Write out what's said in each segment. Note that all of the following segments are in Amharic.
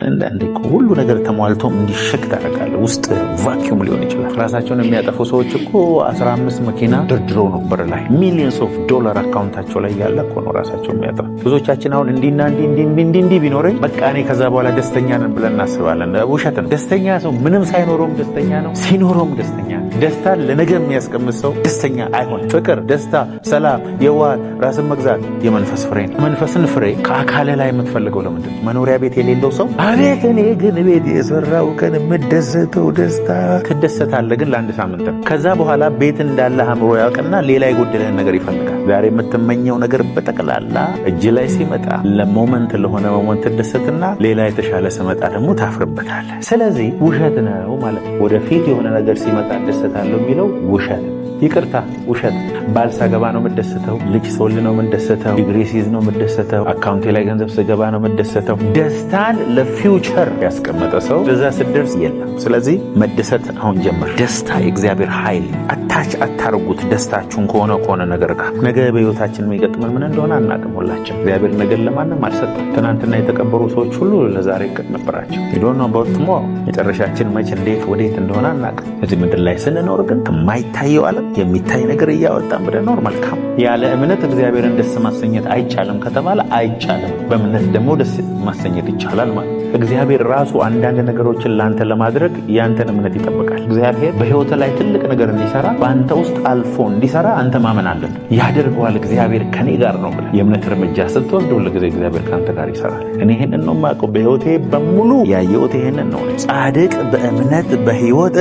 አንዳንዴ እኮ ሁሉ ነገር ተሟልቶም እንዲሸክ ታደርጋለህ። ውስጥ vacuum ሊሆን ይችላል። ራሳቸውን የሚያጠፉ ሰዎች እኮ 15 መኪና ደርድረው ነው በር ላይ፣ millions of dollar account ኣቸው ላይ ያለ እኮ ነው ራሳቸው የሚያጠፉ። ብዙዎቻችን አሁን እንዲና እንዲ እንዲ እንዲ እንዲ ቢኖረኝ በቃ እኔ ከዛ በኋላ ደስተኛ ነን ብለን እናስባለን። ውሸት ነው። ደስተኛ ሰው ምንም ሳይኖረውም ደስተኛ ነው፣ ሲኖረውም ደስተኛ ነው። ደስታን ለነገ የሚያስቀምጥ ሰው ደስተኛ አይሆንም። ፍቅር፣ ደስታ፣ ሰላም፣ የዋህነት፣ ራስን መግዛት የመንፈስ ፍሬ ነው። መንፈስን ፍሬ ከአካል ላይ የምትፈልገው ለምንድን ነው? መኖሪያ ቤት የሌለው ሰው አቤት እኔ ግን ቤት የሰራው ቀን የምደሰተው ደስታ፣ ትደሰታለህ፣ ግን ለአንድ ሳምንት ነው። ከዛ በኋላ ቤት እንዳለ አእምሮ ያውቅና ሌላ የጎደለህን ነገር ይፈልጋል። ዛሬ የምትመኘው ነገር በጠቅላላ እጅ ላይ ሲመጣ ለ moment ለሆነ moment ትደሰትና ሌላ የተሻለ ስመጣ ደግሞ ታፍርበታለህ። ስለዚህ ውሸት ነው ማለት ነው። ወደፊት የሆነ ነገር ሲመጣ እደሰታለሁ የሚለው ውሸት ነው። ይቅርታ፣ ውሸት። ባል ሳገባ ነው የምደሰተው፣ ልጅ ስወልድ ነው የምደሰተው፣ ዲግሪ ሲይዝ ነው የምደሰተው፣ account ኤ ላይ ገንዘብ ስገባ ነው የምደሰተው። ደስታን ለ future ያስቀመጠ ሰው እዛ ስትደርስ የለም። ስለዚህ መደሰት አሁን ጀምር። ደስታ የእግዚአብሔር ኃይል። Attach አታርጉት ደስታችሁን ከሆነ ነገር ጋር። ነገ በህይወታችን የሚገጥመን ምን እንደሆነ አናውቅም። ሁላችን እግዚአብሔር ነገን ለማንም አልሰጠም። ትናንትና የተቀበሩ ሰዎች ሁሉ ለዛሬ እቅድ ነበራቸው። Don't know about tomorrow። መጨረሻችን መች፣ እንዴት፣ ወዴት እንደሆነ አናውቅም። እዚህ ምድር ላይ ስንኖር ግን ከማይታየው ዓለም የሚታይ ነገር እያወጣን ብንኖር መልካም። ያለ እምነት እግዚአብሔርን ደስ ማሰኘት አይቻልም ከተባለ አይቻልም። በእምነት ደግሞ ደስ ማሰኘት ይቻላል ማለት። እግዚአብሔር ራሱ አንዳንድ ነገሮችን ለአንተ ለማድረግ ያንተን እምነት ይጠብቃል። እግዚአብሔር በሕይወት ላይ ትልቅ ነገር እንዲሰራ፣ በአንተ ውስጥ አልፎ እንዲሰራ አንተ ማመን አለብህ። ያደርገዋል፣ እግዚአብሔር ከኔ ጋር ነው ብለህ የእምነት እርምጃ ስትወስድ ሁል ጊዜ እግዚአብሔር ከአንተ ጋር ይሰራል። እኔ ይህንን ነው የማውቀው። በሕይወቴ በሙሉ ያየሁት ይህንን ነው። ጻድቅ በእምነት በሕይወት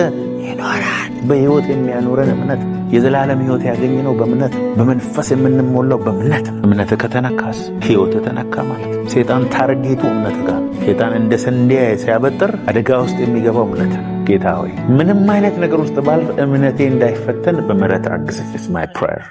ይኖራል። በሕይወት የሚያኖረን እምነት፣ የዘላለም ሕይወት ያገኘነው በእምነት፣ በመንፈስ የምንሞላው በእምነት። እምነት ከተነካስ ሕይወት ተነካ ማለት ነው። ሴጣን target ኡ እምነት ጋር፣ ሴጣን እንደ ስንዴ ሲያበጥር አደጋ ውስጥ የሚገባው እምነት ነው። ጌታ ሆይ፣ ምንም አይነት ነገር ውስጥ ባልፍ እምነቴ እንዳይፈተን በምሕረት አግዘኝ። It's my prayer.